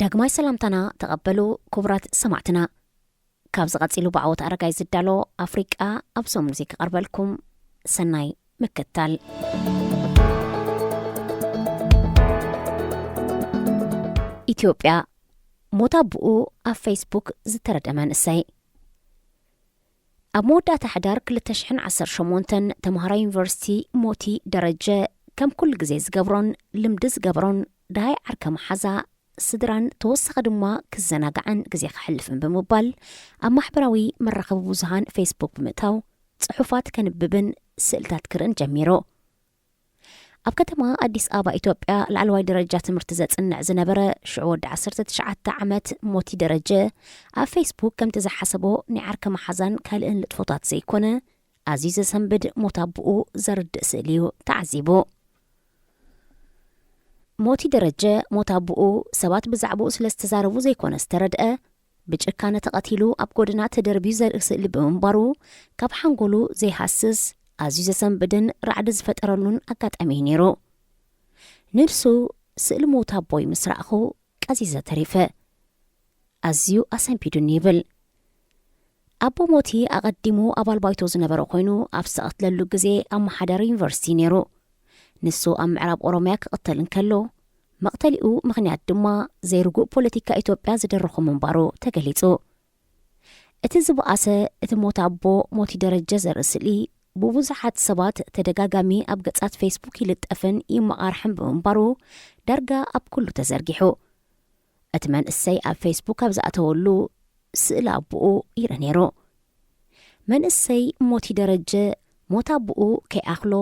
ዳግማይ ሰላምታና ተቐበሉ ክቡራት ሰማዕትና። ካብ ዝቐጺሉ ብዓወት ኣረጋይ ዝዳሎ ኣፍሪቃ ኣብ ሰሙን እዚ ክቐርበልኩም። ሰናይ ምክታል። ኢትዮጵያ፣ ሞት ኣቡኡ ኣብ ፌስቡክ ዝተረደ መንእሰይ። ኣብ መወዳእታ ሕዳር ክልተ ሽሕን ዓሰርተ ሸሞንተን ተምሃራይ ዩኒቨርሲቲ ሞቲ ደረጀ ከም ኩሉ ግዜ ዝገብሮን ልምዲ ዝገብሮን ደሃይ ዓርከ መሓዛ ስድራን ተወሳኺ ድማ ክዘናጋዕን ግዜ ከሕልፍን ብምባል ኣብ ማሕበራዊ መራኸቢ ብዙሃን ፌስቡክ ብምእታው ጽሑፋት ከንብብን ስእልታት ክርእን ጀሚሩ። ኣብ ከተማ ኣዲስ ኣበባ ኢትዮጵያ ላዕለዋይ ደረጃ ትምህርቲ ዘጽንዕ ዝነበረ ሽዑ ወዲ ዓሰርተ ትሽዓተ ዓመት ሞቲ ደረጀ ኣብ ፌስቡክ ከምቲ ዝሓሰቦ ናይ ዓርከ መሓዛን ካልእን ልጥፎታት ዘይኮነ ኣዝዩ ዘሰንብድ ሞት ኣቡኡ ዘርድእ ስእሊ እዩ ተዓዚቡ። ሞቲ ደረጀ ሞት ኣቡኡ ሰባት ብዛዕባኡ ስለ ዝተዛረቡ ዘይኮነ ዝተረድአ፣ ብጭካነ ተቐቲሉ ኣብ ጎደና ተደርብዩ ዘርኢ ስእሊ ብምንባሩ ካብ ሓንጎሉ ዘይሃስስ ኣዝዩ ዘሰንብድን ራዕዲ ዝፈጠረሉን ኣጋጣሚ እዩ ነይሩ። ንሱ ስእሊ ሞት ኣቦይ ምስ ረኣኹ ቀዚዘ ተሪፈ። ኣዝዩ ኣሰንቢዱኒ ይብል። ኣቦ ሞቲ ኣቐዲሙ ኣባል ባይቶ ዝነበረ ኮይኑ ኣብ ዝተቐትለሉ ግዜ ኣመሓዳሪ ዩኒቨርሲቲ ነይሩ። ንሱ ኣብ ምዕራብ ኦሮምያ ክቕተል እንከሎ መቕተሊኡ ምኽንያት ድማ ዘይርጉእ ፖለቲካ ኢትዮጵያ ዝደረኹ ምንባሩ ተገሊጹ። እቲ ዝበኣሰ እቲ ሞት ኣቦ ሞቲ ደረጀ ዘርኢ ስእሊ ብብዙሓት ሰባት ተደጋጋሚ ኣብ ገጻት ፌስቡክ ይልጠፍን ይመቓርሕን ብምንባሩ ዳርጋ ኣብ ኩሉ ተዘርጊሑ። እቲ መንእሰይ ኣብ ፌስቡክ ኣብ ዝኣተወሉ ስእሊ ኣቦኡ ይርኢ ነይሩ። መንእሰይ ሞቲ ደረጀ ሞት ኣቦኡ ከይኣኽሎ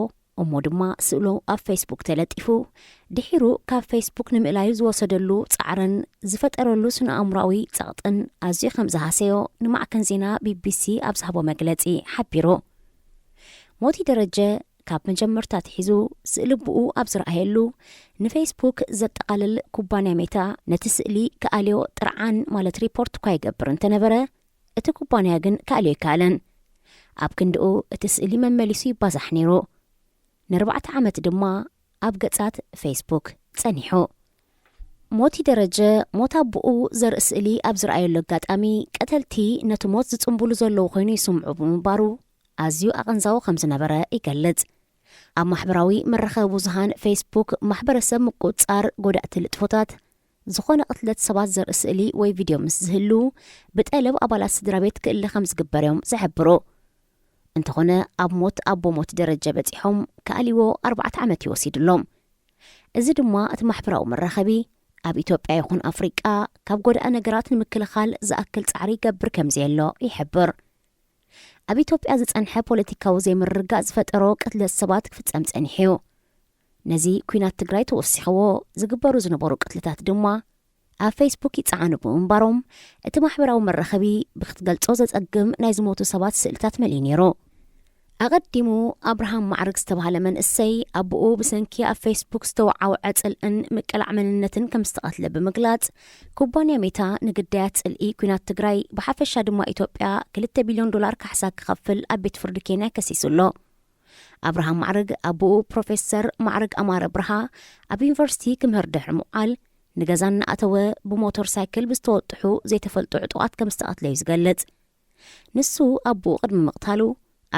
እሞ ድማ ስእሉ ኣብ ፌስቡክ ተለጢፉ ድሒሩ ካብ ፌስቡክ ንምእላዩ ዝወሰደሉ ጻዕርን ዝፈጠረሉ ስነ ኣእምሮኣዊ ጸቕጥን ኣዝዩ ከም ዝሃሰዮ ንማዕከን ዜና ቢቢሲ ኣብ ዝሃቦ መግለጺ ሓቢሩ። ሞቲ ደረጀ ካብ መጀመርታ ኣትሒዙ ስእሊ ኣቦኡ ኣብ ዝረኣየሉ ንፌስቡክ ዘጠቓልል ኩባንያ ሜታ ነቲ ስእሊ ክኣልዮ ጥርዓን ማለት ሪፖርት እኳ ይገብር እንተነበረ እቲ ኩባንያ ግን ክኣልዮ ኣይከኣለን። ኣብ ክንድኡ እቲ ስእሊ መመሊሱ ይባዛሕ ነይሩ። ንኣርባዕተ ዓመት ድማ ኣብ ገጻት ፌስቡክ ጸኒሑ። ሞቲ ደረጀ ሞት ኣቦኡ ዘርኢ ስእሊ ኣብ ዝረኣየሉ ኣጋጣሚ ቀተልቲ ነቲ ሞት ዝጽንብሉ ዘለዉ ኮይኑ ይስምዑ ብምንባሩ ኣዝዩ ኣቐንዛዊ ከም ዝነበረ ይገልጽ። ኣብ ማሕበራዊ መራኸቢ ብዙሃን ፌስቡክ ማሕበረሰብ ምቁጽጻር ጎዳእቲ ልጥፎታት ዝኾነ ቅትለት ሰባት ዘርኢ ስእሊ ወይ ቪድዮ ምስ ዝህሉ ብጠለብ ኣባላት ስድራ ቤት ክእለ ከም ዝግበር እዮም ዝሕብሩ። እንተኾነ ኣብ ሞት ኣቦ ሞቲ ደረጀ በጺሖም ክኣልይዎ ኣርባዕተ ዓመት እዩ ወሲድሎም። እዚ ድማ እቲ ማሕበራዊ መራኸቢ ኣብ ኢትዮጵያ ይኹን ኣፍሪቃ ካብ ጎዳኢ ነገራት ንምክልኻል ዝኣክል ጻዕሪ ይገብር ከም ዘየሎ ይሕብር። ኣብ ኢትዮጵያ ዝጸንሐ ፖለቲካዊ ዘይምርግጋእ ዝፈጠሮ ቅትለት ሰባት ክፍጸም ጸኒሑ እዩ። ነዚ ኲናት ትግራይ ተወሲኽዎ ዝግበሩ ዝነበሩ ቅትልታት ድማ ኣብ ፌስቡክ ይጸዓኑ ብምንባሮም እቲ ማሕበራዊ መራኸቢ ብክትገልጾ ዘጸግም ናይ ዝሞቱ ሰባት ስእልታት መሊኡ ነይሩ። ኣቐዲሙ ኣብርሃም ማዕርግ ዝተባህለ መንእሰይ ኣቦኡ ብሰንኪ ኣብ ፌስቡክ ዝተወዓወዐ ጽልእን ምቅላዕ መንነትን ከም ዝተቐትለ ብምግላጽ ኩባንያ ሜታ ንግዳያት ጽልኢ ኲናት ትግራይ ብሓፈሻ ድማ ኢትዮጵያ ክልተ ቢልዮን ዶላር ካሕሳ ክኸፍል ኣብ ቤት ፍርዲ ኬንያ ከሲሱ ኣሎ። ኣብርሃም ማዕርግ ኣቦኡ ፕሮፌሰር ማዕርግ ኣማረ ብርሃ ኣብ ዩኒቨርሲቲ ክምህር ድሕሪ ምውዓል ንገዛ እናኣተወ ብሞተር ሳይክል ብዝተወጥሑ ዘይተፈልጡ ዕጡቓት ከም ዝተቐትለ እዩ ዝገልጽ። ንሱ ኣቦኡ ቅድሚ ምቕታሉ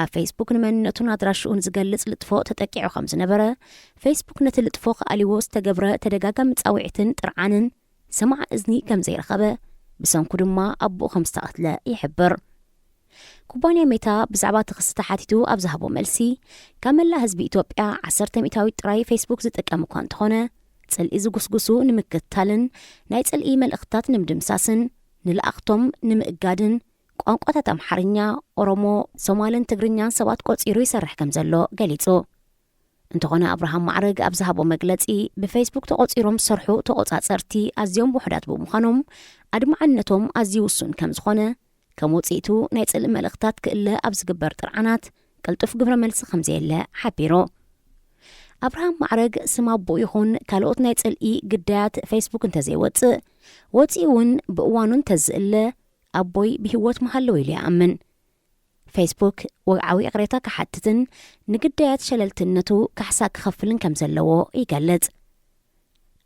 ኣብ ፌስቡክ ንመንነቱን ኣድራሽኡን ዝገልጽ ልጥፎ ተጠቂዑ ከም ዝነበረ ፌስቡክ ነቲ ልጥፎ ክኣልዎ ዝተገብረ ተደጋጋሚ ጻውዒትን ጥርዓንን ሰማዕ እዝኒ ከም ዘይረኸበ ብሰንኩ ድማ ኣቦኡ ከም ዝተቐትለ ይሕብር። ኩባንያ ሜታ ብዛዕባ እቲ ክሲ ተሓቲቱ ኣብ ዝሃቦ መልሲ ካብ መላእ ህዝቢ ኢትዮጵያ ዓሰርተ ሚእታዊት ጥራይ ፌስቡክ ዝጥቀም እኳ እንተኾነ ጽልኢ ዝጉስጉሱ ንምክትታልን ናይ ጽልኢ መልእኽትታት ንምድምሳስን ንልኣኽቶም ንምእጋድን ቋንቋታት ኣምሓርኛ፣ ኦሮሞ፣ ሶማልን ትግርኛን ሰባት ቆጺሩ ይሰርሕ ከም ዘሎ ገሊጹ። እንተኾነ ኣብርሃም ማዕረግ ኣብ ዝሃቦ መግለጺ ብፌስቡክ ተቆጺሮም ዝሰርሑ ተቆጻጸርቲ ኣዝዮም ውሑዳት ብምዃኖም ኣድማዕነቶም ኣዝዩ ውሱን ከም ዝኾነ ከም ውጽኢቱ ናይ ጽልኢ መልእኽታት ክእለ ኣብ ዝግበር ጥርዓናት ቅልጡፍ ግብረ መልሲ ከም ዘየለ ሓቢሩ። ኣብርሃም ማዕረግ ስም ኣቦኡ ይኹን ካልኦት ናይ ጽልኢ ግዳያት ፌስቡክ እንተዘይወጽእ ወጺኡ እውን ብእዋኑ እንተዝእለ ኣቦይ ብህይወት ምሃለዉ ኢሉ ይኣምን። ፌስቡክ ወግዓዊ ይቕሬታ ክሓትትን ንግዳያት ሸለልትነቱ ካሕሳ ክኸፍልን ከም ዘለዎ ይገልጽ።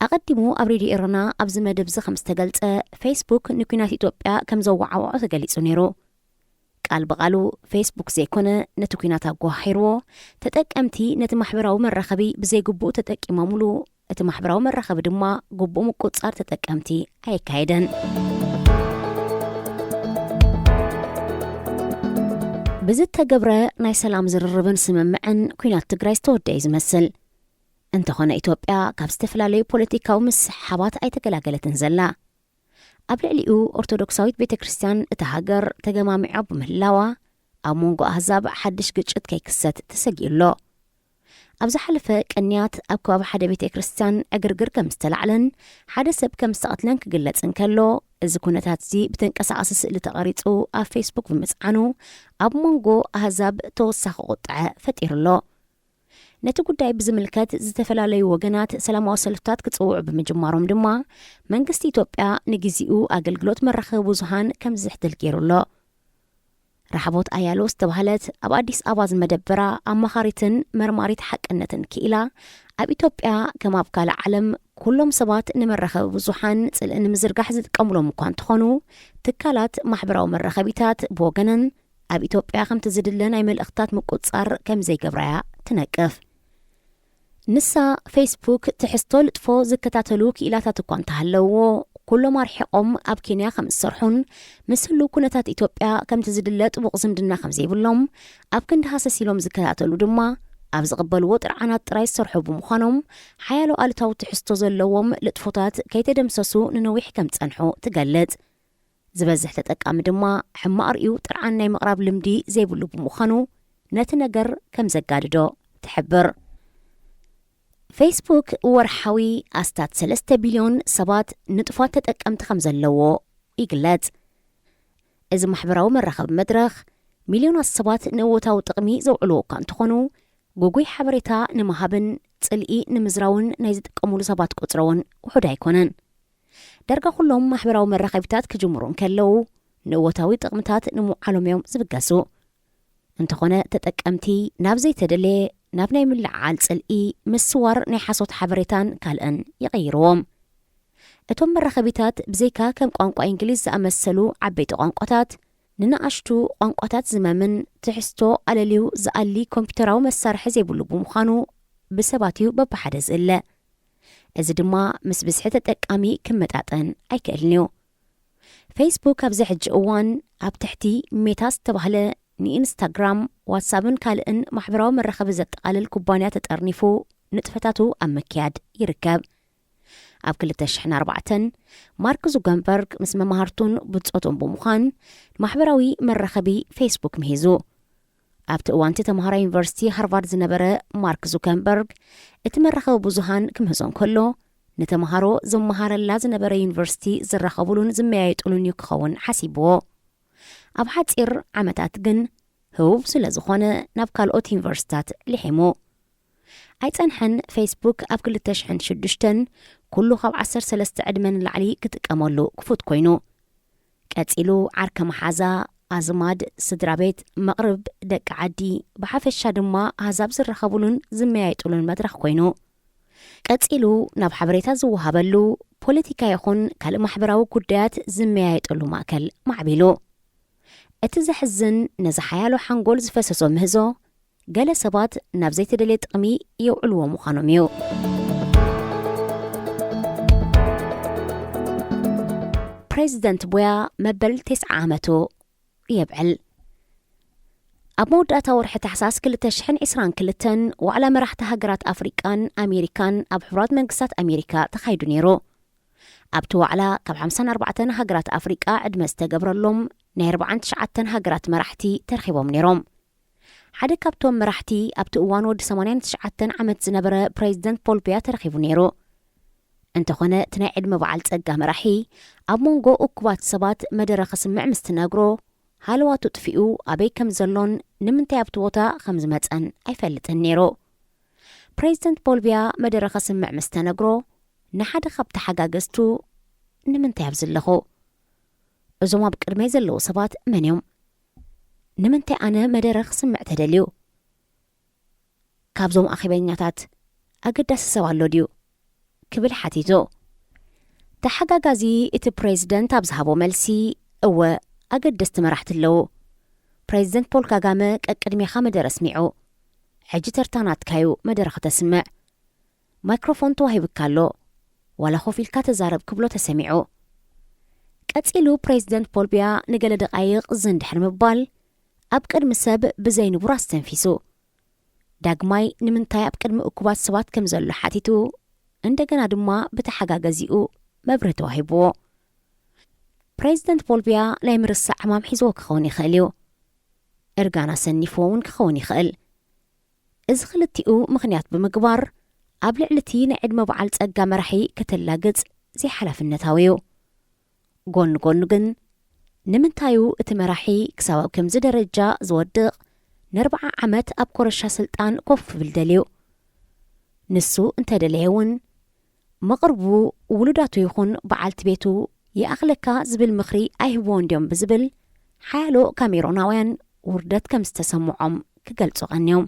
ኣቐዲሙ ኣብ ሬድዮ ኤረና ኣብዚ መደብ እዚ ከም ዝተገልጸ፣ ፌስቡክ ንኲናት ኢትዮጵያ ከም ዘወዓውዖ ተገሊጹ ነይሩ። ቃል ብቓሉ፣ ፌስቡክ ዘይኮነ ነቲ ኲናት ኣጓሂርዎ፣ ተጠቀምቲ ነቲ ማሕበራዊ መራኸቢ ብዘይግቡእ ተጠቂሞምሉ፣ እቲ ማሕበራዊ መራኸቢ ድማ ግቡእ ምቁጽጻር ተጠቀምቲ ኣየካየደን። ብዝተገብረ ናይ ሰላም ዝርርብን ስምምዕን ኲናት ትግራይ ዝተወደአ እዩ ዝመስል። እንተኾነ፣ ኢትዮጵያ ካብ ዝተፈላለዩ ፖለቲካዊ ምስሕሓባት ኣይተገላገለትን ዘላ። ኣብ ልዕሊኡ፣ ኦርቶዶክሳዊት ቤተ ክርስቲያን እታ ሃገር ተገማሚዖ ብምህላዋ፣ ኣብ መንጎ ኣህዛብ ሓድሽ ግጭት ከይክሰት ተሰጊኡ ኣሎ። ኣብ ዝሓለፈ ቅንያት፣ ኣብ ከባቢ ሓደ ቤተ ክርስቲያን ዕግርግር ከም ዝተላዕለን ሓደ ሰብ ከም ዝተቐትለን ክግለጽ እንከሎ፣ እዚ ኩነታት እዚ ብተንቀሳቓሲ ስእሊ ተቐሪጹ ኣብ ፌስቡክ ብምጽዓኑ፣ ኣብ መንጎ ኣህዛብ ተወሳኺ ቁጥዐ ፈጢሩ ኣሎ። ነቲ ጉዳይ ብዝምልከት፣ ዝተፈላለዩ ወገናት ሰላማዊ ሰልፍታት ክጽውዑ ብምጅማሮም ድማ፣ መንግስቲ ኢትዮጵያ ንግዜኡ ኣገልግሎት መራኸቢ ብዙሃን ከም ዝሕድል ገይሩ ኣሎ። ራሕቦት ኣያሎ ዝተባህለት ኣብ ኣዲስ ኣበባ ዝመደበራ ኣማኻሪትን መርማሪት ሓቅነትን ክኢላ፣ ኣብ ኢትዮጵያ ከም ኣብ ካልእ ዓለም ኩሎም ሰባት ንመራኸቢ ብዙሓን ጽልኢ ንምዝርጋሕ ዝጥቀሙሎም እኳ እንተኾኑ፣ ትካላት ማሕበራዊ መራኸቢታት ብወገነን ኣብ ኢትዮጵያ ከምቲ ዝድለ ናይ መልእኽታት ምቁጽጻር ከም ዘይገብራያ ትነቅፍ። ንሳ፣ ፌስቡክ ትሕዝቶ ልጥፎ ዝከታተሉ ክኢላታት እኳ እንተሃለውዎ፣ ኩሎም ኣርሒቖም ኣብ ኬንያ ከም ዝሰርሑን ምስ ህሉው ኩነታት ኢትዮጵያ ከምቲ ዝድለ ጥቡቕ ዝምድና ከም ዘይብሎም፣ ኣብ ክንዲ ሃሰስ ኢሎም ዝከታተሉ ድማ ኣብ ዝቕበልዎ ጥርዓናት ጥራይ ዝሰርሑ ብምዃኖም፣ ሓያሎ ኣሉታዊ ትሕዝቶ ዘለዎም ልጥፎታት ከይተደምሰሱ ንነዊሕ ከም ዝጸንሑ ትገልጽ። ዝበዝሕ ተጠቃሚ ድማ ሕማቕ ርእዩ ጥርዓን ናይ ምቕራብ ልምዲ ዘይብሉ ብምዃኑ፣ ነቲ ነገር ከም ዘጋድዶ ትሕብር። ፌስቡክ ወርሓዊ ኣስታት ሰለስተ ቢልዮን ሰባት ንጡፋት ተጠቀምቲ ከም ዘለዎ ይግለጽ። እዚ ማሕበራዊ መራኸቢ መድረኽ፣ ሚልዮናት ሰባት ንእወታዊ ጥቕሚ ዘውዕልዎ እኳ እንተኾኑ፣ ግጉይ ሓበሬታ ንምሃብን ጽልኢ ንምዝራውን ናይ ዝጥቀሙሉ ሰባት ቁጽሪ እውን ውሑድ ኣይኮነን። ዳርጋ ኩሎም ማሕበራዊ መራኸቢታት ክጅምሩ እንከለዉ፣ ንእወታዊ ጥቕምታት ንምውዓሎም እዮም ዝብገሱ። እንተኾነ፣ ተጠቀምቲ ናብ ዘይተደለየ፣ ናብ ናይ ምልዕዓል ጽልኢ፣ ምስዋር ናይ ሓሶት ሓበሬታን ካልእን ይቕይርዎም። እቶም መራኸቢታት፣ ብዘይካ ከም ቋንቋ እንግሊዝ ዝኣመሰሉ ዓበይቲ ቋንቋታት፣ ንንኣሽቱ ቋንቋታት ዝመምን ትሕዝቶ ኣለልዩ ዝኣሊ ኮምፒውተራዊ መሳርሒ ዘይብሉ ብምዃኑ፣ ብሰባት እዩ በብሓደ ዝእለ። እዚ ድማ ምስ ብዝሒ ተጠቃሚ ክመጣጠን ኣይክእልን እዩ። ፌስቡክ ኣብዚ ሕጂ እዋን ኣብ ትሕቲ ሜታ ዝተባህለ ንኢንስታግራም፣ ዋትሳፕን ካልእን ማሕበራዊ መራኸቢ ዘጠቓልል ኩባንያ ተጠርኒፉ ንጥፈታቱ ኣብ ምክያድ ይርከብ። ኣብ ክልተ ሽሕን ኣርባዕተን፣ ማርክ ዙከንበርግ ምስ መማህርቱን ብጾቱን ብምዃን ማሕበራዊ መራኸቢ ፌስቡክ ምሂዙ። ኣብቲ እዋንቲ ተምሃራይ ዩኒቨርሲቲ ሃርቫርድ ዝነበረ ማርክ ዙከንበርግ፣ እቲ መራኸቢ ብዙሃን ክምህዞ እንከሎ፣ ንተምሃሮ ዝመሃረላ ዝነበረ ዩኒቨርሲቲ ዝራኸቡሉን ዝመያየጡሉን እዩ ክኸውን ሓሲብዎ። ኣብ ሓጺር ዓመታት ግን፣ ህቡብ ስለ ዝኾነ ናብ ካልኦት ዩኒቨርሲታት ልሒሙ። ኣይጸንሐን፣ ፌስቡክ ኣብ ክልተ ሽሕን ሽዱሽተን ኩሉ ካብ ዓሰርተ ሰለስተ ዕድመ ንላዕሊ ክጥቀመሉ ክፉት ኮይኑ። ቀጺሉ ዓርከ መሓዛ፣ ኣዝማድ፣ ስድራ ቤት፣ መቕርብ፣ ደቂ ዓዲ፣ ብሓፈሻ ድማ ኣህዛብ ዝራኸቡሉን ዝመያየጡሉን መድረኽ ኮይኑ። ቀጺሉ ናብ ሓበሬታ ዝወሃበሉ፣ ፖለቲካ ይኹን ካልእ ማሕበራዊ ጉዳያት ዝመያየጠሉ ማእከል ማዕቢሉ። እቲ ዘሕዝን፣ ነዚ ሓያሎ ሓንጎል ዝፈሰሶ ምህዞ፣ ገለ ሰባት ናብ ዘይተደልየ ጥቕሚ የውዕልዎ ምዃኖም እዩ። ፕሬዚደንት ቡያ መበል ተስዓ ዓመቱ የብዕል። ኣብ መወዳእታ ወርሒ ታሕሳስ ክልተ ሽሕን ዕስራን ክልተን ዋዕላ መራሕቲ ሃገራት ኣፍሪቃን ኣሜሪካን ኣብ ሕቡራት መንግስታት ኣሜሪካ ተኻይዱ ነይሩ። ኣብቲ ዋዕላ ካብ ሓምሳን ኣርባዕተን ሃገራት ኣፍሪቃ ዕድመ ዝተገብረሎም ናይ ኣርባዓን ትሽዓተን ሃገራት መራሕቲ ተረኺቦም ነይሮም። ሓደ ካብቶም መራሕቲ ኣብቲ እዋን ወዲ ሰማንያን ትሽዓተን ዓመት ዝነበረ ፕሬዚደንት ፖል ቢያ ተረኺቡ ነይሩ። እንተኾነ፣ እቲ ናይ ዕድመ በዓል ጸጋ መራሒ ኣብ መንጎ እኩባት ሰባት መደረ ክስምዕ ምስ ትነግሮ፣ ሃለዋቱ ጥፊኡ ኣበይ ከም ዘሎን ንምንታይ ኣብቲ ቦታ ከም ዝመጸን ኣይፈልጥን ነይሩ። ፕሬዚደንት ፖል ቢያ መደረ ክስምዕ ምስ ተነግሮ፣ ንሓደ ካብ ተሓጋገዝቱ፣ "ንምንታይ ኣብዚ ኣለኹ? እዞም ኣብ ቅድመይ ዘለዉ ሰባት መን እዮም? ንምንታይ ኣነ መደረ ክስምዕ ተደልዩ? ካብዞም ኣኼበኛታት ኣገዳሲ ሰብ ኣሎ ድዩ?" ክብል ሓቲቱ። ተሓጋጋዚ እቲ ፕሬዝደንት ኣብ ዝሃቦ መልሲ፣ እወ፣ ኣገደስቲ መራሕቲ ኣለዉ። ፕሬዝደንት ፖል ካጋመ ቀቅድሜኻ መደረ ኣስሚዑ። ሕጂ ተርታ ናትካዩ መደረ ከተስምዕ። ማይክሮፎን ተዋሂብካ ኣሎ። ዋላ ኮፍ ኢልካ ተዛረብ ክብሎ ተሰሚዑ። ቀጺሉ ፕሬዝደንት ፖል ቢያ ንገለ ደቃይቕ ዝን ድሕሪ ምባል፣ ኣብ ቅድሚ ሰብ ብዘይ ንቡር ኣስተንፊሱ። ዳግማይ ንምንታይ ኣብ ቅድሚ እኩባት ሰባት ከም ዘሎ ሓቲቱ፣ እንደገና ድማ ብተሓጋገዚኡ መብርሂ ተዋሂብዎ። ፕሬዝደንት ፖል ቢያ ናይ ምርሳዕ ዕማም ሒዝዎ ክኸውን ይኽእል እዩ። እርጋን ኣሰኒፍዎ እውን ክኸውን ይኽእል። እዚ ክልቲኡ ምኽንያት ብምግባር፣ ኣብ ልዕሊ እቲ ናይ ዕድመ በዓል ጸጋ መራሒ ከተላግጽ ዘይሓላፍነታዊ እዩ። ጎኒ ጎኒ ግን፣ ንምንታዩ እቲ መራሒ ክሳብ ኣብ ከምዚ ደረጃ ዝወድቕ፣ ንኣርብዓ ዓመት ኣብ ኮረሻ ስልጣን ኮፍ ክብል ደልዩ? ንሱ እንተደለየ እውን፣ መቕርቡ፣ ውሉዳቱ ይኹን በዓልቲ ቤቱ ይኣኽለካ ዝብል ምኽሪ ኣይህብዎን ድዮም ብዝብል፣ ሓያሎ ካሜሮናውያን ውርደት ከም ዝተሰምዖም ክገልጹ ቀንዮም።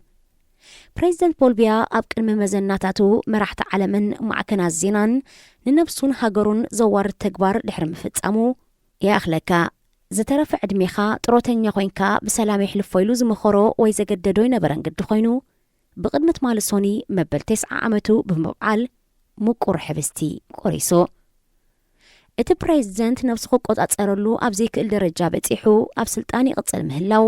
ፕሬዝደንት ፖል ቢያ ኣብ ቅድሚ መዘናታቱ፣ መራሕቲ ዓለምን ማዕከናት ዜናን ንነብሱን ሃገሩን ዘዋርድ ተግባር ድሕሪ ምፍጻሙ፣ ይኣኽለካ፣ ዝተረፈ ዕድሜኻ ጥሮተኛ ኮይንካ ብሰላም የሕልፎ ኢሉ ዝመኸሮ ወይ ዘገደዶ ኣይነበረን ግዲ ኮይኑ፣ ብቕድሚ ትማሊ ሶኒ መበል ተስዓ ዓመቱ ብምብዓል ምቁር ሕብስቲ ቆሪሱ። እቲ ፕሬዝደንት ነብሱ ክቆጻጸረሉ ኣብ ዘይክእል ደረጃ በጺሑ ኣብ ስልጣን ይቕጽል ምህላዉ፣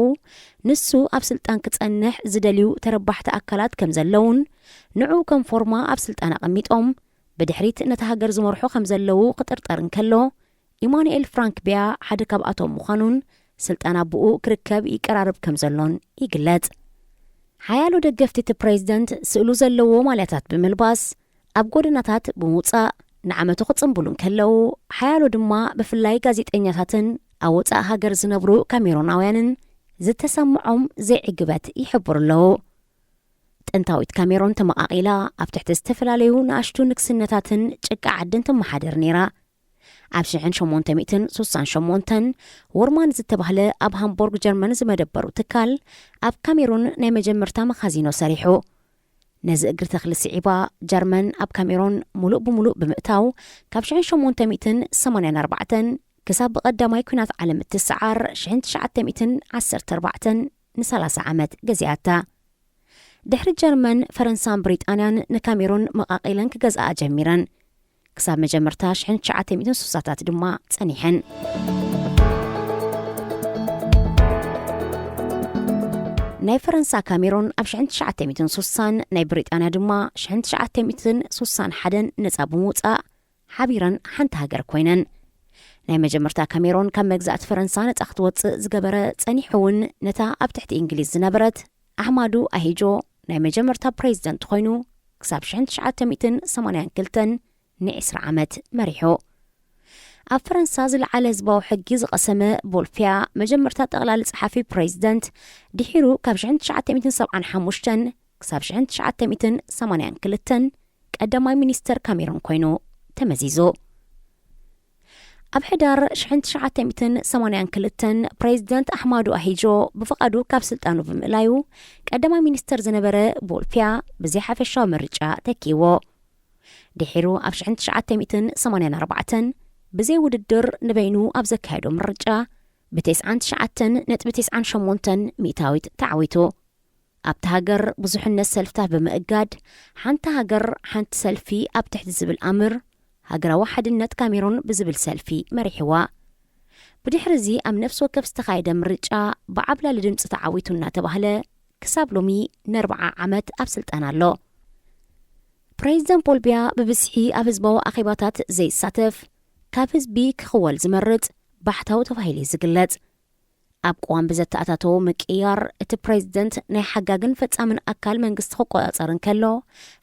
ንሱ ኣብ ስልጣን ክጸንሕ ዝደልዩ ተረባሕቲ ኣካላት ከም ዘለዉን፣ ንዕኡ ከም ፎርማ ኣብ ስልጣን ኣቐሚጦም ብድሕሪት ነታ ሃገር ዝመርሑ ከም ዘለዉ ክጥርጠር እንከሎ፣ ኢማኑኤል ፍራንክ ቢያ ሓደ ካብኣቶም ምዃኑን ስልጣን ኣቦኡ ክርከብ ይቀራረብ ከም ዘሎን ይግለጽ። ሓያሎ ደገፍቲ እቲ ፕሬዝደንት ስእሉ ዘለዎ ማልያታት ብምልባስ፣ ኣብ ጎደናታት ብምውጻእ ንዓመቱ ክጽንብሉ እንከለዉ፣ ሓያሎ ድማ ብፍላይ ጋዜጠኛታትን ኣብ ወጻኢ ሃገር ዝነብሩ ካሜሮናውያንን ዝተሰምዖም ዘይዕግበት ይሕብሩ ኣለዉ። ጥንታዊት ካሜሮን ተመቓቒላ ኣብ ትሕቲ ዝተፈላለዩ ንኣሽቱ ንግስነታትን ጭቃ ዓድን ትመሓደር ነይራ። ኣብ ሽሕን ሸሞንተ ሚእትን ሱሳን ሸሞንተን ዎርማን ዝተባህለ ኣብ ሃምቦርግ ጀርመን ዝመደበሩ ትካል ኣብ ካሜሩን ናይ መጀመርታ መኻዚኖ ሰሪሑ። ነዚ እግሪ ተኽሊ ስዒባ ጀርመን ኣብ ካሜሮን ሙሉእ ብሙሉእ ብምእታው ካብ ሽሕን ሸሞንተ ሚእትን ሰማንያን ኣርባዕተን ክሳብ ብቐዳማይ ኲናት ዓለም እትሰዓር ሽሕን ትሽዓተ ሚእትን ዓሰርተ ኣርባዕተን ንሰላሳ ዓመት ገዚኣታ። ድሕሪ ጀርመን፣ ፈረንሳን ብሪጣንያን ንካሜሩን መቓቒለን ክገዝኣ ጀሚረን። ክሳብ መጀመርታ ሽሕን ትሽዓተ ሚእትን ሱሳታት ድማ ጸኒሐን። ናይ ፈረንሳ ካሜሩን ኣብ ሽሕን ትሽዓተ ሚእትን ሱሳን፣ ናይ ብሪጣንያ ድማ ሽሕን ትሽዓተ ሚእትን ሱሳን ሓደን ነጻ ብምውጻእ ሓቢረን ሓንቲ ሃገር ኮይነን። ናይ መጀመርታ ካሜሮን ካብ መግዛእቲ ፈረንሳ ነጻ ክትወጽእ ዝገበረ፣ ጸኒሑ እውን ነታ ኣብ ትሕቲ እንግሊዝ ዝነበረት ኣሕማዱ ኣሂጆ ናይ መጀመርታ ፕሬዚደንት ኮይኑ ክሳብ ሽሕን ትሽዓተ ሚእትን ሰማንያን ክልተን ንዒስራ ዓመት መሪሑ። ኣብ ፈረንሳ ዝለዓለ ህዝባዊ ሕጊ ዝቐሰመ ቦልፊያ መጀመርታ ጠቕላሊ ጸሓፊ ፕሬዚደንት፣ ድሒሩ ካብ ሽሕን ትሽዓተ ሚእትን ሰብዓን ሓሙሽተን ክሳብ ሽሕን ትሽዓተ ሚእትን ሰማንያን ክልተን ቀዳማይ ሚኒስተር ካሜሩን ኮይኑ ተመዚዙ። ኣብ ሕዳር ሽሕን ትሽዓተ ሚእትን ሰማንያን ክልተን ፕሬዚደንት ኣሕማዱ ኣሂጆ ብፍቓዱ ካብ ስልጣኑ ብምእላዩ፣ ቀዳማይ ሚኒስተር ዝነበረ ቦልፊያ ብዘይ ሓፈሻዊ ምርጫ ተኪዎ። ድሒሩ ኣብ ሽሕን ትሽዓተ ሚእትን ሰማንያን ኣርባዕተን ብዘይ ውድድር ንበይኑ ኣብ ዘካየዶ ምርጫ ብተስዓን ትሽዓተን ነጥቢ ተስዓን ሸሞንተን ሚእታዊት ተዓዊቱ። ኣብቲ ሃገር ብዙሕነት ሰልፍታት ብምእጋድ፣ ሓንቲ ሃገር ሓንቲ ሰልፊ ኣብ ትሕቲ ዝብል ኣምር፣ ሃገራዊ ሓድነት ካሜሩን ብዝብል ሰልፊ መሪሕዋ። ብድሕሪ እዚ ኣብ ነፍሲ ወከፍ ዝተኻየደ ምርጫ ብዓብላሊ ድምፂ ተዓዊቱ እናተባህለ ክሳብ ሎሚ ንኣርብዓ ዓመት ኣብ ስልጣን ኣሎ። ፕሬዚደንት ፖል ቢያ ብብዝሒ ኣብ ህዝባዊ ኣኼባታት ዘይሳተፍ፣ ካብ ህዝቢ ክኽወል ዝመርጽ፣ ባሕታዊ ተባሂሉ እዩ ዝግለጽ። ኣብ ቅዋም ብዘተኣታተዎ ምቅይያር፣ እቲ ፕሬዚደንት ናይ ሓጋግን ፈጻምን ኣካል መንግስቲ ክቆጻጸር እንከሎ፣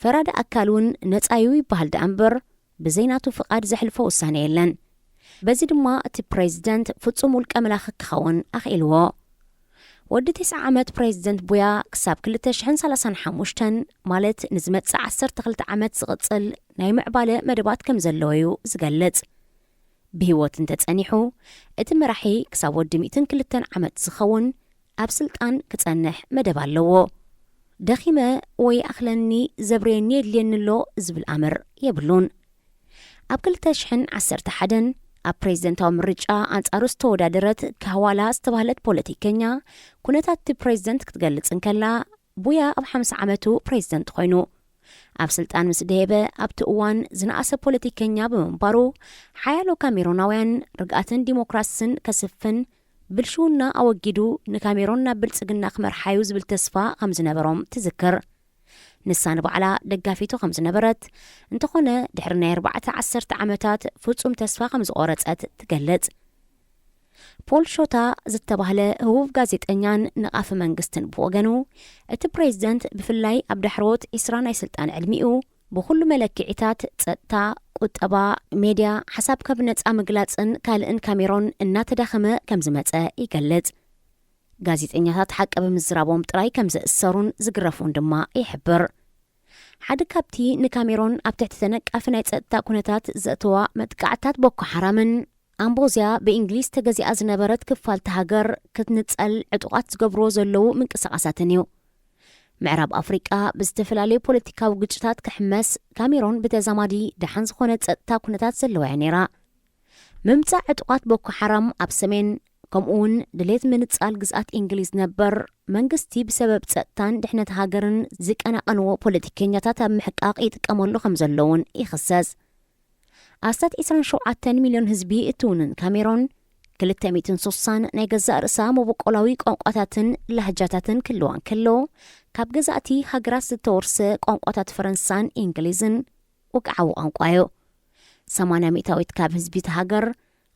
ፈራዲ ኣካል እውን ነጻዩ ይበሃል ደኣ እምበር፣ ብዘይ ናቱ ፍቓድ ዘሕልፎ ውሳነ የለን። በዚ ድማ እቲ ፕሬዚደንት ፍጹም ውልቀ መላኺ ክኸውን ኣኽኢልዎ። ወዲ ተስዓ ዓመት ፕሬዚደንት ቡያ ክሳብ ክልተ ሽሕን ሰላሳን ሓሙሽተን፣ ማለት ንዝመጽእ ዓሰርተ ክልተ ዓመት ዝቕጽል ናይ ምዕባለ መደባት ከም ዘለዎ እዩ ዝገልጽ። ብህይወት እንተጸኒሑ፣ እቲ መራሒ ክሳብ ወዲ ሚእትን ክልተን ዓመት ዝኸውን ኣብ ስልጣን ክጸንሕ መደብ ኣለዎ። ደኺመ ወይ ኣኽለኒ ዘብርየኒ የድልየኒ ኣሎ ዝብል ኣምር የብሉን። ኣብ ክልተ ሽሕን ዓሰርተ ሓደን ኣብ ፕሬዝደንታዊ ምርጫ ኣንጻሩ ዝተወዳደረት ካህዋላ ዝተባህለት ፖለቲከኛ፣ ኩነታት እቲ ፕሬዝደንት ክትገልጽ እንከላ፣ ቡያ ኣብ ሓምሳ ዓመቱ ፕሬዝደንት ኮይኑ፣ ኣብ ስልጣን ምስ ደየበ፣ ኣብቲ እዋን ዝነኣሰ ፖለቲከኛ ብምንባሩ፣ ሓያሎ ካሜሮናውያን ርግኣትን ዲሞክራስን ከስፍን፣ ብልሽውና ኣወጊዱ ንካሜሮን ናብ ብልጽግና ክመርሓዩ ዝብል ተስፋ ከም ዝነበሮም ትዝክር። ንሳ ንባዕላ ደጋፊቱ ከም ዝነበረት፣ እንተኾነ ድሕሪ ናይ ኣርባዕተ ዓሰርተ ዓመታት ፍጹም ተስፋ ከም ዝቖረጸት ትገልጽ። ፖል ሾታ ዝተባህለ ህቡብ ጋዜጠኛን ነቓፊ መንግስትን ብወገኑ፣ እቲ ፕሬዝደንት ብፍላይ ኣብ ዳሕረዎት ዒስራ ናይ ስልጣን ዕድሚኡ ብኹሉ መለክዒታት፣ ጸጥታ፣ ቁጠባ፣ ሜድያ፣ ሓሳብ ካብ ነጻ ምግላጽን ካልእን ካሜሮን እናተዳኸመ ከም ዝመጸ ይገልጽ። ጋዜጠኛታት ሓቂ ብምዝራቦም ጥራይ ከም ዝእሰሩን ዝግረፉን ድማ ይሕብር። ሓደ ካብቲ ንካሜሮን ኣብ ትሕቲ ተነቃፊ ናይ ጸጥታ ኩነታት ዘእተዋ መጥቃዕታት ቦኮ ሓራምን ኣምቦዝያ ብእንግሊዝ ተገዚኣ ዝነበረት ክፋልቲ ሃገር ክትንጸል ዕጡቓት ዝገብርዎ ዘለዉ ምንቅስቓሳትን እዩ። ምዕራብ ኣፍሪቃ ብዝተፈላለዩ ፖለቲካዊ ግጭታት ክሕመስ፣ ካሜሮን ብተዛማዲ ደሓን ዝኾነ ጸጥታ ኩነታት ዘለዋ እያ ነይራ። ምምጻእ ዕጡቓት ቦኮ ሓራም ኣብ ሰሜን፣ ከምኡውን ድሌት ምንጻል ግዝኣት እንግሊዝ ነበር መንግስቲ ብሰበብ ጸጥታን ድሕነት ሃገርን ዝቀናቐንዎ ፖለቲከኛታት ኣብ ምሕቃቕ ይጥቀመሉ ከም ዘሎ እውን ይኽሰስ። ኣስታት ዒስራን ሸውዓተን ሚልዮን ህዝቢ እትውንን ካሜሮን፣ ክልተ ሚእትን ስሳን ናይ ገዛእ ርእሳ መበቆላዊ ቋንቋታትን ላህጃታትን ክህልዋ እንከሎ፣ ካብ ገዛእቲ ሃገራት ዝተወርሰ ቋንቋታት ፈረንሳን እንግሊዝን ወግዓዊ ቋንቋ እዩ። ሰማንያ ሚእታዊት ካብ ህዝቢ እቲ ሃገር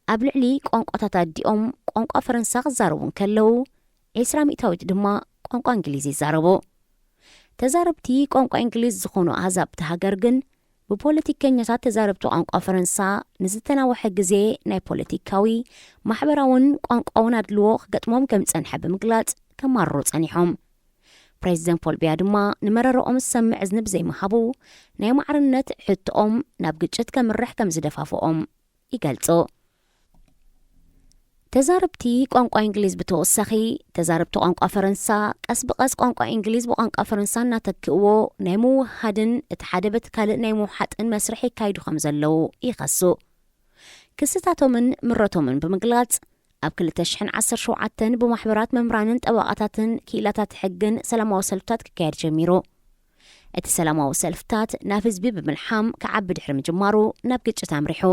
ኣብ ልዕሊ ቋንቋታት ኣዲኦም ቋንቋ ፈረንሳ ክዛረቡ እንከለዉ፣ ዒስራ ሚእታዊት ድማ ቋንቋ እንግሊዝ ይዛረቡ። ተዛረብቲ ቋንቋ እንግሊዝ ዝኾኑ ኣህዛብ እቲ ሃገር ግን፣ ብፖለቲከኛታት ተዛረብቲ ቋንቋ ፈረንሳ ንዝተናውሐ ግዜ ናይ ፖለቲካዊ፣ ማሕበራውን ቋንቋውን ኣድልዎ ክገጥሞም ከም ዝጸንሐ ብምግላጽ ከማርሩ ጸኒሖም። ፕሬዚደንት ፖል ቢያ ድማ ንመረረኦም ዝሰምዕ እዝኒ ብዘይምሃቡ፣ ናይ ማዕርነት ሕቶኦም ናብ ግጭት ከምርሕ ከም ዝደፋፍኦም ይገልጹ። ተዛረብቲ ቋንቋ እንግሊዝ ብተወሳኺ፣ ተዛረብቲ ቋንቋ ፈረንሳ ቀስ ብቐስ ቋንቋ እንግሊዝ ብቋንቋ ፈረንሳ እናተክእዎ ናይ ምውህሃድን እቲ ሓደ በቲ ካልእ ናይ ምውሓጥን መስርሕ የካይዱ ከም ዘለዉ ይኸሱ። ክስታቶምን ምረቶምን ብምግላጽ፣ ኣብ ክልተ ሽሕን ዓሰርተ ሸውዓተን ብማሕበራት መምህራንን ጠበቓታትን ክኢላታት ሕግን ሰላማዊ ሰልፍታት ክካየድ ጀሚሩ። እቲ ሰላማዊ ሰልፍታት ናብ ህዝቢ ብምልሓም ክዓቢ ድሕሪ ምጅማሩ ናብ ግጭት ኣምሪሑ።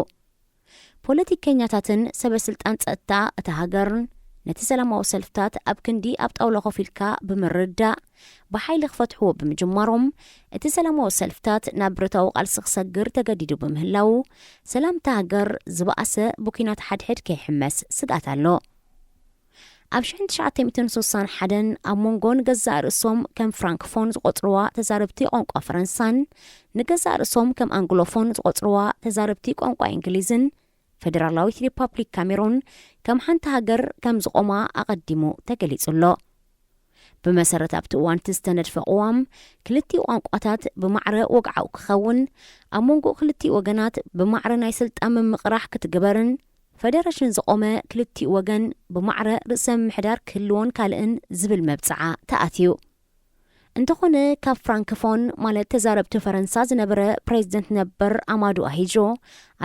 ፖለቲከኛታትን ሰበ ስልጣን ጸጥታ እታ ሃገርን ነቲ ሰላማዊ ሰልፍታት ኣብ ክንዲ ኣብ ጣውላ ኮፍ ኢልካ ብምርድዳእ ብሓይሊ ክፈትሕዎ ብምጅማሮም፣ እቲ ሰላማዊ ሰልፍታት ናብ ብረታዊ ቃልሲ ክሰግር ተገዲዱ ብምህላዉ፣ ሰላም እታ ሃገር ዝበኣሰ ብኲናት ሓድሕድ ከይሕመስ ስግኣት ኣሎ። ኣብ ሽሕን ትሽዓተ ሚእትን ስሳን ሓደን ኣብ መንጎ ንገዛእ ርእሶም ከም ፍራንክፎን ዝቖጽርዋ ተዛረብቲ ቋንቋ ፈረንሳን ንገዛእ ርእሶም ከም ኣንግሎፎን ዝቖጽርዋ ተዛረብቲ ቋንቋ እንግሊዝን፣ ፈደራላዊት ሪፓብሊክ ካሜሩን ከም ሓንቲ ሃገር ከም ዝቖማ ኣቐዲሙ ተገሊጹ ኣሎ። ብመሰረት ኣብቲ እዋን እቲ ዝተነድፈ ቅዋም፣ ክልቲኡ ቋንቋታት ብማዕረ ወግዓዊ ክኸውን፣ ኣብ መንጎ ክልቲኡ ወገናት ብማዕረ ናይ ስልጣን ምምቕራሕ ክትግበርን፣ ፈደረሽን ዝቖመ ክልቲኡ ወገን ብማዕረ ርእሰ ምምሕዳር ክህልዎን ካልእን ዝብል መብጽዓ ተኣትዩ። እንተኾነ፣ ካብ ፍራንክፎን፣ ማለት ተዛረብቲ ፈረንሳ ዝነበረ ፕሬዚደንት ነበር ኣማዱ ኣሂጆ፣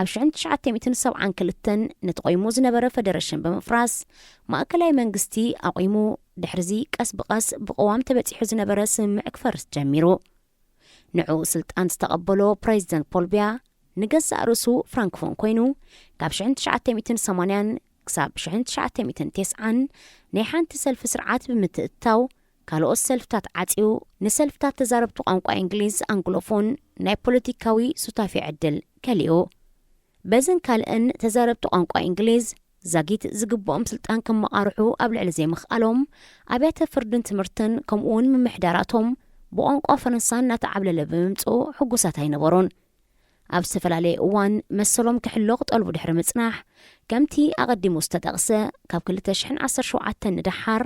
ኣብ ሽሕን ትሽዓተ ሚእትን ሰብዓን ክልተን ነቲ ቆይሙ ዝነበረ ፈደረሽን ብምፍራስ፣ ማእከላይ መንግስቲ ኣቑሙ፣ ድሕሪዚ ቀስ ብቐስ ብቅዋም ተበጺሑ ዝነበረ ስምምዕ ክፈርስ ጀሚሩ። ንዕኡ ስልጣን ዝተቐበሎ ፕሬዚደንት ፖል ቢያ፣ ንገዛእ ርእሱ ፍራንክፎን ኮይኑ፣ ካብ ሽሕን ትሽዓተ ሚእትን ሰማንያን ክሳብ ሽሕን ትሽዓተ ሚእትን ተስዓን ናይ ሓንቲ ሰልፊ ስርዓት ብምትእትታው፣ ካልኦት ሰልፍታት ዓጽዩ፣ ንሰልፍታት ተዛረብቲ ቋንቋ እንግሊዝ፣ ኣንግሎፎን፣ ናይ ፖለቲካዊ ሱታፌ ዕድል ከሊኡ። በዝን ካልእን ተዛረብቲ ቋንቋ እንግሊዝ ዛጊት ዝግብኦም ስልጣን ከመቓርሑ ኣብ ልዕሊ ዘይምኽኣሎም፣ ኣብያተ ፍርድን ትምህርትን ከምኡውን ምምሕዳራቶም ብቋንቋ ፈረንሳ እናተዓብለለ ብምምጽኡ ሕጉሳት ኣይነበሩን። ኣብ ዝተፈላለየ እዋን መሰሎም ክሕሎ ክጠልቡ ድሕሪ ምጽናሕ፣ ከምቲ ኣቐዲሙ ዝተጠቕሰ፣ ካብ ክልተ ሽሕን ዓሰርተ ሸውዓተን ንደሓር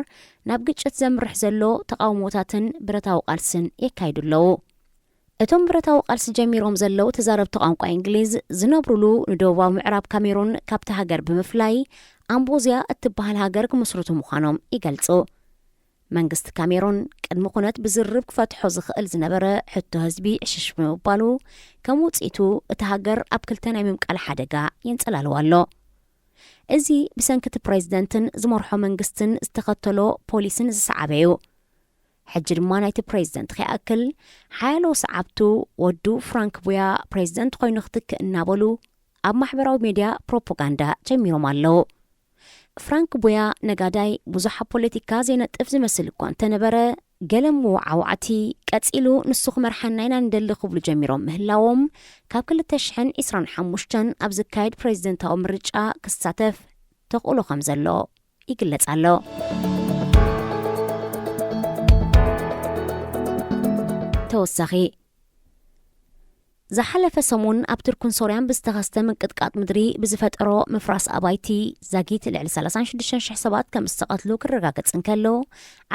ናብ ግጭት ዘምርሕ ዘሎ ተቓውሞታትን ብረታዊ ቃልስን የካይዱ ኣለዉ። እቶም ብረታዊ ቃልሲ ጀሚሮም ዘለዉ ተዛረብቲ ቋንቋ እንግሊዝ ዝነብሩሉ ንደቡባዊ ምዕራብ ካሜሩን ካብቲ ሃገር ብምፍላይ፣ ኣምቦዝያ እትበሃል ሃገር ክምስርቱ ምዃኖም ይገልጹ። መንግስቲ ካሜሩን ቅድሚ ኩነት ብዝርርብ ክፈትሖ ዝኽእል ዝነበረ ሕቶ ህዝቢ ዕሽሽ ብምባሉ፣ ከም ውጽኢቱ እታ ሃገር ኣብ ክልተ ናይ ምምቃል ሓደጋ የንጸላልዋ ኣሎ። እዚ ብሰንኪ እቲ ፕሬዝደንትን ዝመርሖ መንግስትን ዝተኸተሎ ፖሊስን ዝሰዓበ እዩ። ሕጂ ድማ ናይቲ ፕሬዝደንት ከይኣክል ሓያሎ ሰዓብቱ ወዱ ፍራንክ ቡያ ፕሬዝደንት ኮይኑ ክትክእ እናበሉ ኣብ ማሕበራዊ ሜድያ ፕሮፓጋንዳ ጀሚሮም ኣለዉ። ፍራንክ ቡያ ነጋዳይ ብዙሕ ኣብ ፖለቲካ ዘይነጥፍ ዝመስል እኳ እንተነበረ፣ ገለ ምውዓዋዕቲ ቀጺሉ ንሱ ክመርሓና ኢና ንደሊ ክብሉ ጀሚሮም ምህላዎም፣ ካብ ክልተ ሽሕን ዕስራን ሓሙሽተን ኣብ ዝካየድ ፕሬዝደንታዊ ምርጫ ክሳተፍ ተኽእሎ ከም ዘሎ ይግለጽ ኣሎ። ተወሳኺ፣ ዝሓለፈ ሰሙን ኣብ ቱርክን ሶርያን ብዝተኸስተ ምንቅጥቃጥ ምድሪ ብዝፈጠሮ ምፍራስ ኣባይቲ ዛጊት ልዕሊ ሰላሳን ሽዱሽተን ሽሕ ሰባት ከም ዝተቐትሉ ክረጋገጽ እንከሎ፣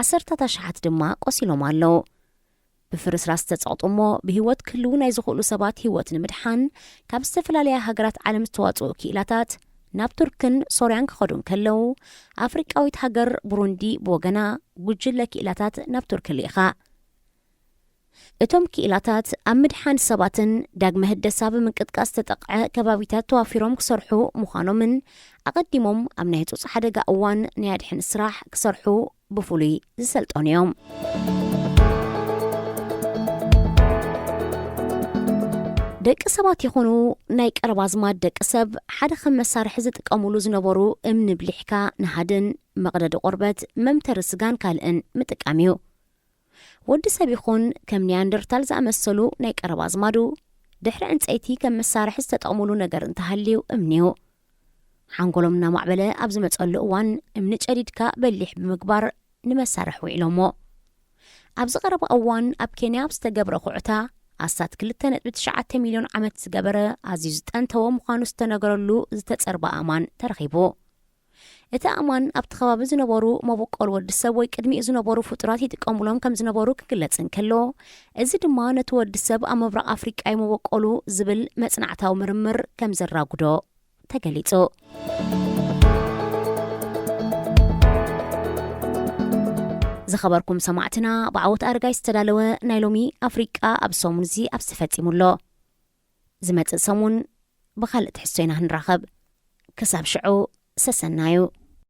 ዓሰርታት ኣሽሓት ድማ ቆሲሎም ኣለዉ። ብፍርስራስ ዝተጸቕጡ እሞ ብህይወት ክህልዉ ናይ ዝኽእሉ ሰባት ህይወት ንምድሓን ካብ ዝተፈላለያ ሃገራት ዓለም ዝተዋጽኡ ክኢላታት ናብ ቱርክን ሶርያን ክኸዱ እንከለዉ፣ ኣፍሪቃዊት ሃገር ቡሩንዲ ብወገና ጉጅለ ክኢላታት ናብ ቱርኪ ልኢኻ። እቶም ክኢላታት ኣብ ምድሓን ሰባትን ዳግመ ህደሳ ብምንቅጥቃጥ ዝተጠቕዐ ከባቢታት ተዋፊሮም ክሰርሑ ምዃኖምን ኣቐዲሞም ኣብ ናይ ህጹጽ ሓደጋ እዋን ናይ ኣድሕን ስራሕ ክሰርሑ ብፍሉይ ዝሰልጠኑ እዮም። ደቂ ሰባት ይኹኑ ናይ ቀረባ ኣዝማድ ደቂ ሰብ ሓደ ከም መሳርሒ ዝጥቀሙሉ ዝነበሩ እምኒ ብሊሕካ ንሃድን መቕደዲ ቆርበት፣ መምተሪ ስጋን ካልእን ምጥቃም እዩ። ወዲ ሰብ ይኹን ከም ኒያንደርታል ዝኣመሰሉ ናይ ቀረባ ኣዝማዱ ድሕሪ ዕንጸይቲ ከም መሳርሒ ዝተጠቕሙሉ ነገር እንተሃልዩ እምኒ እዩ። ሓንጎሎም እናማዕበለ ኣብ ዝመጸሉ እዋን እምኒ ጨዲድካ በሊሕ ብምግባር ንመሳርሒ ውዒሎሞ። ኣብዚ ቀረባ እዋን ኣብ ኬንያ ኣብ ዝተገብረ ኩዕታ ኣስታት ክልተ ነጥቢ ትሽዓተ ሚልዮን ዓመት ዝገበረ ኣዝዩ ዝጠንተወ ምዃኑ ዝተነገረሉ ዝተጸርበ ኣእማን ተረኺቡ። እቲ ኣእማን ኣብቲ ከባቢ ዝነበሩ መበቆል ወዲ ሰብ ወይ ቅድሚኡ ዝነበሩ ፍጡራት ይጥቀሙሎም ከም ዝነበሩ ክግለጽ እንከሎ፣ እዚ ድማ ነቲ ወዲ ሰብ ኣብ ምብራቕ ኣፍሪቃ እዩ መበቆሉ ዝብል መጽናዕታዊ ምርምር ከም ዘራጉዶ ተገሊጹ። ዝኸበርኩም ሰማዕትና፣ ብዓወት ኣረጋይ ዝተዳለወ ናይ ሎሚ ኣፍሪቃ ኣብ ሰሙን እዚ ኣብዚ ተፈጺሙ ኣሎ። ዝመጽእ ሰሙን ብኻልእ ትሕዝቶ ኢና ክንራኸብ። ክሳብ ሽዑ ሰሰናዩ።